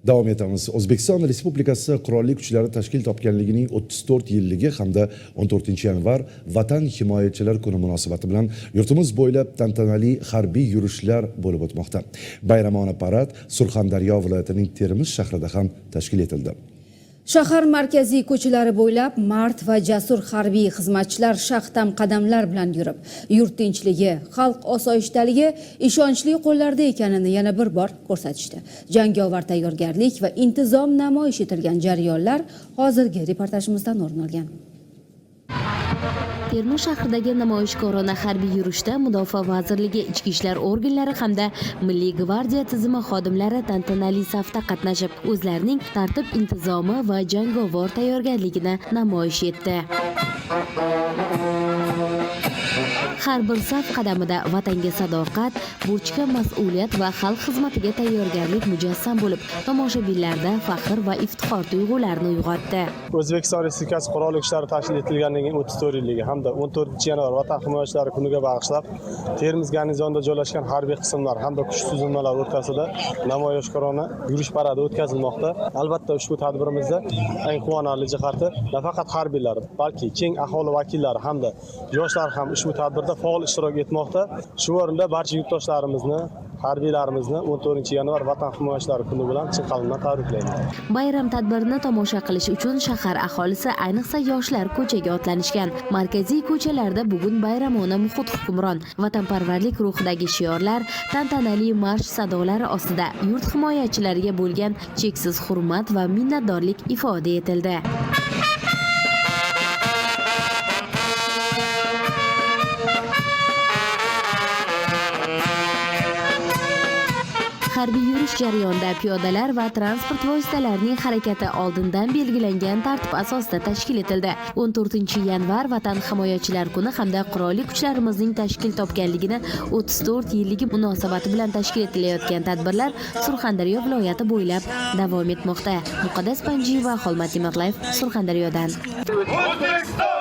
Davom etamiz. O'zbekiston Respublikasi Qurolli Kuchlari tashkil topganligining 34 yilligi hamda 14 yanvar Vatan himoyachilari kuni munosabati bilan yurtimiz bo'ylab tantanali harbiy yurishlar bo'lib o'tmoqda. Bayramona parad Surxondaryo viloyatining Termiz shahrida ham tashkil etildi. Shahar markaziy ko'chalari bo'ylab mard va jasur harbiy xizmatchilar shaxtam qadamlar bilan yurib, yurt tinchligi, xalq osoyishtaligi ishonchli qo'llarda ekanini yana bir bor ko'rsatishdi. Jangovar tayyorgarlik va intizom namoyish etilgan jarayonlar hozirgi reportajimizdan o'rin olgan. Termiz shahridagi namoyishkorona harbiy yurishda Mudofaa vazirligi, ichki ishlar organlari hamda Milliy gvardiya tizimi xodimlari tantanali safda qatnashib, o'zlarining tartib intizomi va jangovar tayyorgarligini namoyish etdi. Har bir saf qadamida vatanga sadoqat, burchga mas'uliyat va xalq xizmatiga tayyorgarlik mujassam bo'lib, tomoshabinlarda faxr va iftixor tuyg'ularini uyg'otdi. O'zbekiston Respublikasi Qurolli Kuchlari tashkil etilganining 34 yilligi hamda 14 yanvar Vatan himoyachilari kuniga bag'ishlab Termiz garnizonida joylashgan harbiy qismlar hamda kuch tuzilmalari o'rtasida namoyishkorona yurish paradi o'tkazilmoqda. Albatta, ushbu tadbirimizda eng quvonarli jihati nafaqat harbiylar, balki keng aholi vakillari hamda yoshlar ham ushbu tadbirda faol ishtirok etmoqda. Shu o'rinda barcha yurtdoshlarimizni, harbiylarimizni 14 yanvar Vatan himoyachilari kuni bilan chin qalbimdan tabriklayman. Bayram tadbirini tomosha qilish uchun shahar aholisi, ayniqsa yoshlar ko'chaga otlanishgan. Markaziy ko'chalarda bugun bayramona muhit hukmron. Vatanparvarlik ruhidagi shiorlar, tantanali marsh sadolari ostida yurt himoyachilariga bo'lgan cheksiz hurmat va minnatdorlik ifoda etildi. Harbiy yurish jarayonida piyodalar va transport vositalarining harakati oldindan belgilangan tartib asosida tashkil etildi. 14 yanvar Vatan himoyachilari kuni hamda Qurolli Kuchlarimizning tashkil topganligini 34 yilligi munosabati bilan tashkil etilayotgan tadbirlar Surxondaryo viloyati bo'ylab davom etmoqda. Muqaddas Panjiyeva, Xolmat Imatlayev, Surxondaryodan. O'zbekiston!